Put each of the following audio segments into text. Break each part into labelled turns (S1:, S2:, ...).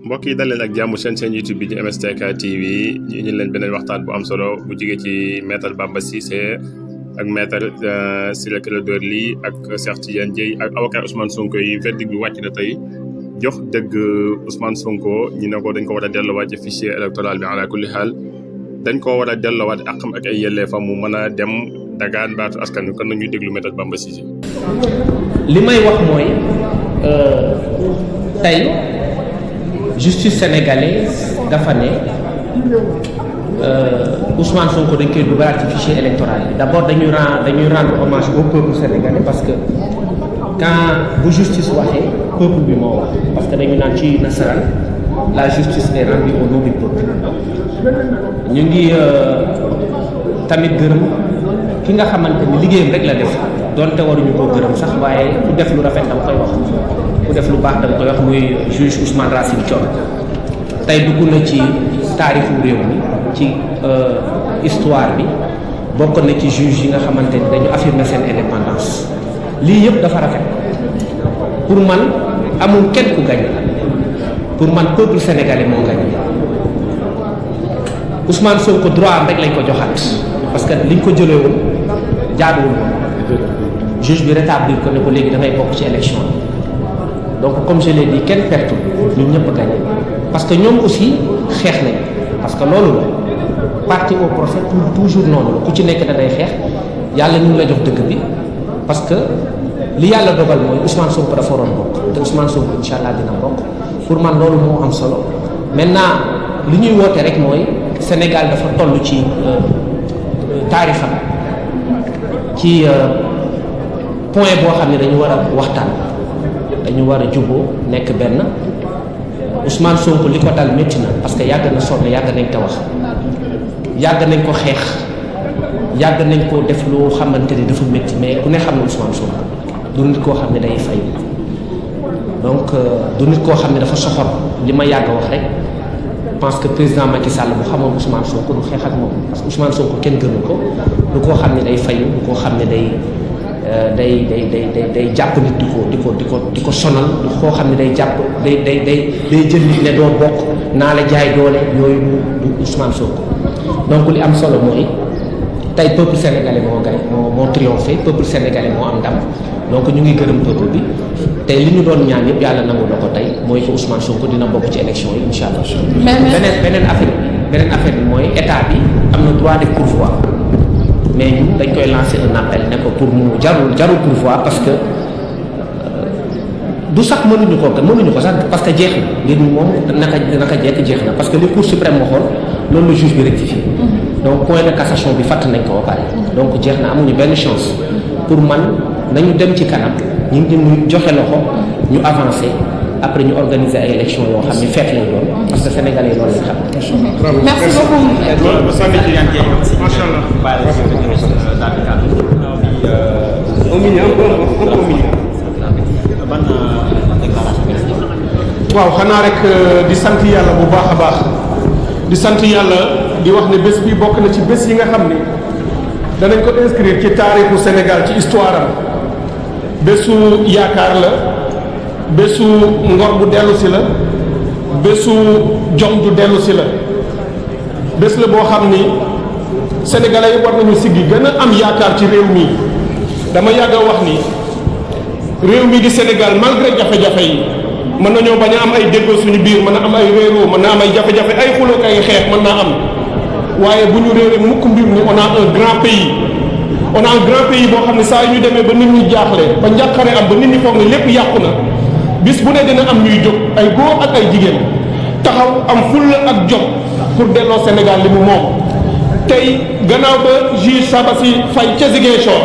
S1: mbokk yi dal leen ak jàmm seen YouTube bi di MSTK TV ñu indi leen beneen waxtaan bu am solo bu jógee ci maître Bamba Cissé ak maître Ciré Clédor Ly ak Cheikh Tidiane Dièye ak avocat Ousmane Sonko yi verdict bi wàcc na tey jox dëgg Ousmane Sonko ñu ne ko dañ ko war a delloowaat ci fichier électoral bi ala kulli xaal dañ ko war a delloowaat àqam ak ay yelleefam mu mën a dem dagaan baatu askan wi kon nañuy déglu maître Bamba Cissé.
S2: li may wax mooy tey justice sénégalaise dafa ne Ousmane Sonko dañ koy dugalaat ci fichier électoral bi d'abord dañuy rendre hommage au peuple sénégalais parce que quand bu justice waxee peuple bi moo wax parce que dañu naan ci nasaraan la justice est rendue au nom du peuple ñu ngi tamit gërëm ki nga xamante ni liggéeyam rek la def donte waruñu koo gërëm sax waaye ku def lu rafet dama koy wax ku def lu baax dama koy wax muy juge Ousmane Racine Thion tey dugg na ci taarixu réew mi ci histoire bi bokk na ci juge yi nga xamante ni dañu affirmer seen indépendance lii yëpp dafa rafet pour man amul kenn ku gañ pour man peuple sénégalais moo gañ Ousmane Sonko droit am rek lañ ko joxaat parce que liñ ko jëlee woon jaaduwul juge bi rétablir ko ne ko léegi dangay bokk ci élection donc comme je l'ai dit kenn pertu ñun ñëpp gagné parce que ñoom aussi xeex nañ parce que loolu la parti au procès toujours noonu la ku ci nekk da day xeex yàlla ñu ngi la jox dëgg bi parce que li yàlla dogal mooy Ousmane Sonko dafa waroon bokk te Ousmane Sonko incha allah dina bokk pour man loolu moo am solo maintenant li ñuy woote rek mooy Sénégal dafa toll ci taarixam ci point boo xam ne dañu war a waxtaan dañu war a juboo nekk benn Ousmane Sonko li ko dal métti na parce que yàgg na sonn yàgg nañ ko wax yàgg nañ ko xeex yàgg nañ ko def loo xamante ni dafa métti mais ku ne xam ne Ousmane Sonko du nit koo xam ne day fay donc du nit koo xam ne dafa soxor li ma yàgg wax rek pense que président Macky Sall bu xamoon Ousmane Sonko du xeex ak moom parce que Ousmane Sonko kenn gënu ko du koo xam ne day fayu du koo xam ne day jàpp nit di ko sonal du koo xam ne day jàpp day jël nit ne doo bokk naa la jaay doole yooyu du Ousmane Sonko donc li am solo mooy tey peuple sénégalais moo gañ moo triomphé peuple sénégalais moo am ndam donc ñu ngi gërëm peuple bi tey li ñu doon ñaan yëpp yàlla nangu na ko tey mooy que Ousmane Sonko dina bokk ci élection yi incha allah. beneen affaire bi mooy état bi am na droit de pourvoi mais ñun dañ koy lancer un appel ne ko pour mu jarul pourvoi parce que du sax mënuñu ko sax parce que jeex na mbir mi moom naka jekk jeex na parce que li Cour suprême waxoon loolu la juge bi rectifié donc point de cassation bi fàtt nañ ko ba pare donc jeex na amuñu benn chance pour man nañu dem ci kanam ñu ngi joxe loxo ñu avancé après ñu organiser ay élections yoo xam ne feet lay doon parce que sénégalais loolu lañ xam.
S3: merci
S4: waaw xanaa rek di sant yàlla bu baax a baax di sant yàlla di wax ne bés bi bokk na ci bés yi nga xam ne danañ ko inscrire ci taarixu Sénégal ci histoire am bésu yaakaar la bésu ngor bu dellu si la bésu jom ju dellu si la bés la boo xam ni sénégalais yi war nañu siggi gën a am yaakaar ci réew mi dama yàgg a wax ni réew mi di Sénégal malgré jafe-jafe yi mën nañoo bañ a am ay déggoo suñu biir mën na am ay réeroo mën na am ay jafe-jafe ay xuloo ay xeex mën naa am waaye bu ñu réeree mukk mbir ni on a un grand pays on a un grand pays boo xam ne saa yu ñu demee ba nit ñi jaaxle ba njàqare am ba nit ñi foog ne lépp yàqu na bis bu ne dina am ñuy jóg ay góor ak ay jigéen taxaw am fulla ak jom pour delloo Sénégal li mu moom tey gannaaw ba juge Sabassy Faye ca Ziguinchor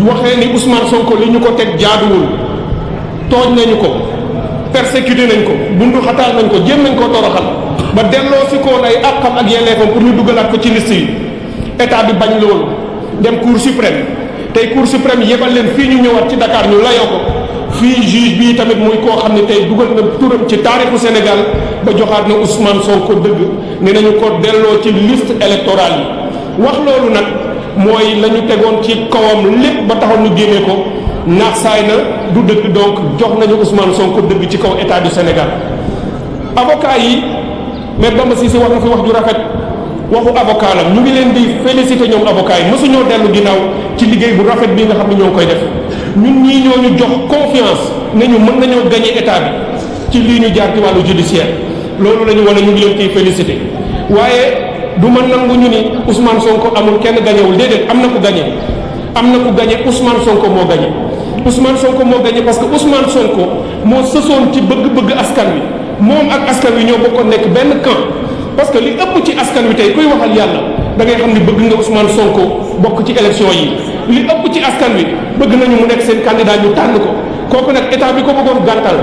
S4: waxee ni Ousmane Sonko li ñu ko teg jaaduwul tooñ nañu ko persécuté nañ ko bundu xataal nañ ko jéem nañ koo toroxal ba delloo si koon ay àqam ak yelleefam pour ñu dugalaat ko ci liste yi état bi bañ loolu dem cour suprême tey cour suprême yebal leen fii ñu ñëwaat ci Dakar ñu layoo ko fii juge bii tamit muy koo xam ne tey dugal na turam ci taarixu Sénégal ba joxaat na Ousmane Sonko dëgg ne nañu ko delloo ci liste électorale yi wax loolu nag mooy la ñu tegoon ci kawam lépp ba taxaw ñu génnee ko naax saay na du dëgg donc jox nañu Ousmane Sonko dëgg ci kaw état du Sénégal avocat yi Maître Bamba Cissé wax na fi wax ju rafet waxu avocat la ñu ngi leen di féliciter ñoom avocat yi mësuñoo dellu ginnaaw ci liggéey bu rafet bi nga xam ne ñoo ngi koy def ñun ñii ñoo ñu jox confiance ne ñu mën nañoo gagner état bi ci lii ñu jaar ci wàllu judiciaire loolu la ñu wane ñu ngi leen ciy féliciter waaye du ma nangu ñu ni Ousmane Sonko amul kenn gañewul déedéet am na ku gañe Ousmane Sonko moo gañe Ousmane Sonko moo gañe parce que Ousmane Sonko moo sësoon ci bëgg-bëgg askan wi moom ak askan wi ñoo bokkoon nekk benn camp parce que li ëpp ci askan wi tey kuy waxal yàlla da ngay xam ni bëgg nga Ousmane Sonko bokk ci élection yi li ëpp ci askan wi bëgg nañu mu nekk seen candidat ñu tànn ko kooku nag état bi ko bëggoon gàntal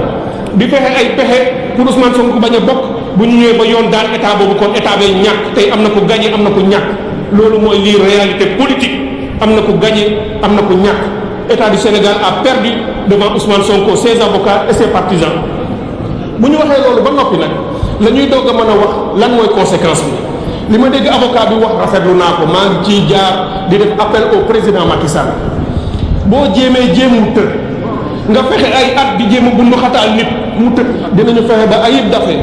S4: di fexe ay pexe pour Ousmane Sonko bañ a bokk bu ñu ñëwee ba yoon daan état boobu kon état bay ñàkk tey am na ko gagné am na ko ñàkk loolu mooy lii réalité politique am na ko gagné am na ko ñàkk état du Sénégal a perdu devant Ousmane Sonko ses avocats et ses partisans bu ñu waxee loolu ba noppi nag la ñuy doog a mën a wax lan mooy conséquence bi li ma dégg avocat bi wax rafetlu naa ko maa ngi ciy jaar di def appel au président Macky Sall boo jéemee jéemu tër nga fexe ay at di jéem a bundu xataal nit mu tëj dinañu fexe ba Ayib Daffé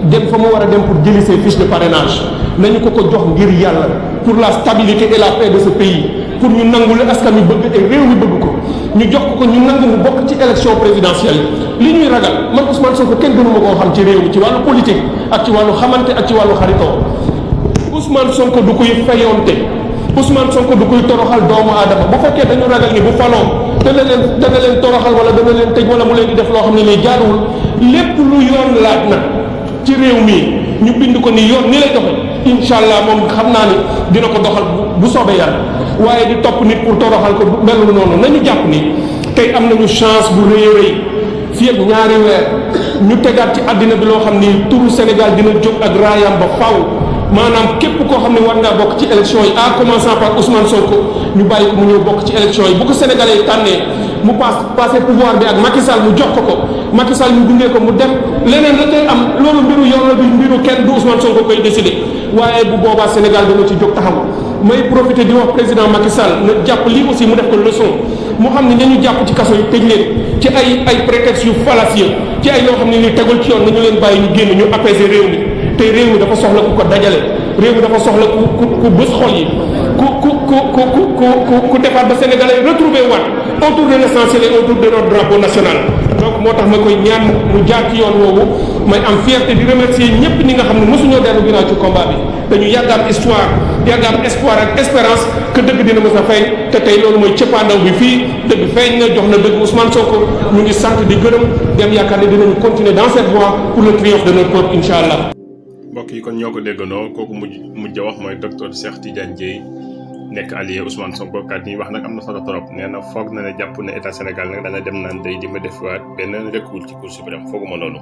S4: dem fa mu war a dem pour jëli ses fiches de parrainage nañu ko jox ngir yàlla pour la stabilité et la paix de ce pays pour ñu nangu lu askan wi bëgg et réew mi bëgg ko ñu jox ko ñu nangu mu bokk ci élection présidentielle li ñuy ragal man Ousmane Sonko kenn gënu ma koo xam ci réew mi ci wàllu politique ak ci wàllu xamante ak ci wàllu xaritoo Ousmane Sonko du koy fayonte Ousmane Sonko du koy toroxal doomu aadama bu fekkee dañu ragal ni bu faloo dana leen toroxal wala dana leen tëj wala mu leen di def loo xam ne nii jaaduwul lépp lu yoon laaj na ci réew mi ñu bind ko ni yoon ni lay doxal incha allah moom xam naa ni dina ko doxal bu soobee yàlla waaye di topp nit pour toroxal ko melul noonu nañu jàpp ni tey am nañu chance bu rëy a rëy fii ak ñaari weer ñu tegaat ci àddina bi loo xam ni turu Sénégal dina jóg ak raayam ba faw maanaam képp koo xam ne war ngaa bokk ci élection yi en commençant par Ousmane Sonko ñu bàyyi ko mu ñëw bokk ci élection yi bu ko Sénégalais yi tànnee mu passé pouvoir bi ak Macky Sall mu jox ko Macky Sall ñu gunge ko mu dem leneen la tey am loolu mbiru yoon la bi mbiru kenn du Ousmane Sonko koy décider waaye bu boobaa Sénégal dana ci jóg taxaw may profité di wax président Macky Sall na jàpp lii aussi mu def ko leçon mu xam ne nañu jàpp ci kaso yi tëj leen ci ay prétextes yu fallacieux ci ay yoo xam ne ni tegul ci yoon nañu leen bàyyi ñu génn ñu apaiser réew mi te réew mi dafa soxla ku ko dajale réew mi dafa soxla ku bës xol yi ku defaat ba Sénégalais retrouver waat autour de l'essentiel et autour de notre drapeau national donc moo tax ma koy ñaan mu jaar ci yoon woowu may am fierté di remercier ñëpp ñi nga xam ne mosuñoo dellu ginnaaw ci combat bi dañu yàgg am histoire yàgg am espoir ak espérance que dëgg dina mës a feeñ te tey loolu mooy cëppaandaw bi fii dëgg feeñ na jox na dëgg Ousmane Sonko ñu ngi sant di gërëm dem yaakaar ne dinañu continuer dans cette voie pour le triomphe de notre peuple incha allah.
S1: mbokk yi kon ñoo ko déggandoo kooku mujj a wax mooy docteur Cheikh Tidiane Dièye nekk allié Ousmane Sonko kat yi wax nag am na solo trop nee na foog na ne jàpp ne état Sénégal nag dana dem naan day di ma defaat benn recours ci cour suprême fooguma noonu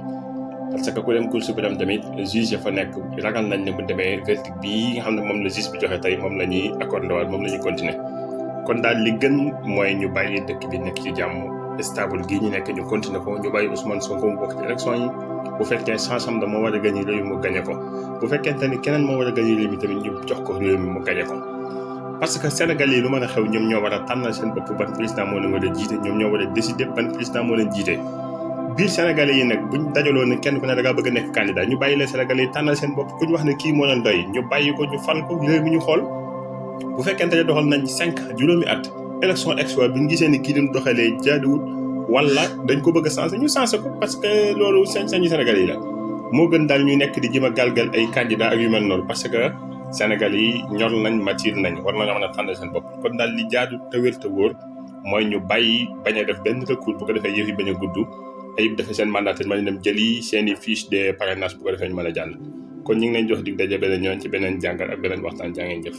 S1: parce que ku dem cour suprême tamit juge ya fa nekk ragal nañ ne bu demee verdict bii nga xam ne moom la juge bi joxe tey moom la ñuy accordé waat moom la ñuy continuer kon daal li gën mooy ñu bàyyi dëkk bi nekk ci jàmm stable gii ñu nekk ñu continuer ko ñu bàyyi Ousmane Sonko mu bokk ci élection yi bu fekkee chance am da moo war a gagné réew mi mu gagné ko bu fekkente ni keneen moo war a gagné réew mi tamit ñu jox ko réew mi mu gagné ko parce que Sénégal yi lu mën a xew ñoom ñoo war a tànnal seen bopp ban président moo leen war a jiite ñoom ñoo war a décider ban président moo leen jiite biir Sénégalais yi nag buñ dajaloo ne kenn ku ne da ngaa bëgg a nekk candidat ñu bàyyi leen Sénégalais yi tànnal seen bopp ku ñu wax ne kii moo leen doy ñu bàyyi ko ñu fal ko réew mi ñu xool bu fekkente ne doxal nañ 5 juróomi at élection extra bi ñu gisee ni kii dañu doxalee jaaduwut wala dañ ko bëgg a changé ñu changé ko parce que loolu sañ-sañu Sénégalais yi la moo gën daal ñu nekk di jëm a galgal ay candidat ak yu mel noonu parce que Sénégal yi ñor nañ mature nañ war nañoo mën a tànnal seen bopp kon daal li jaadu te wér te wóor mooy ñu bàyyi bañ a def benn recours bu ko defee yëf yi bañ a gudd ayib defee seen mandataire ma dem jëli seen i fiche de parrainage bu ko defee ñu mën a jàll kon ñu ngi leen jox dig daje beneen yoon ci beneen jàngat ak beneen waxtaan jaa ngeen jëf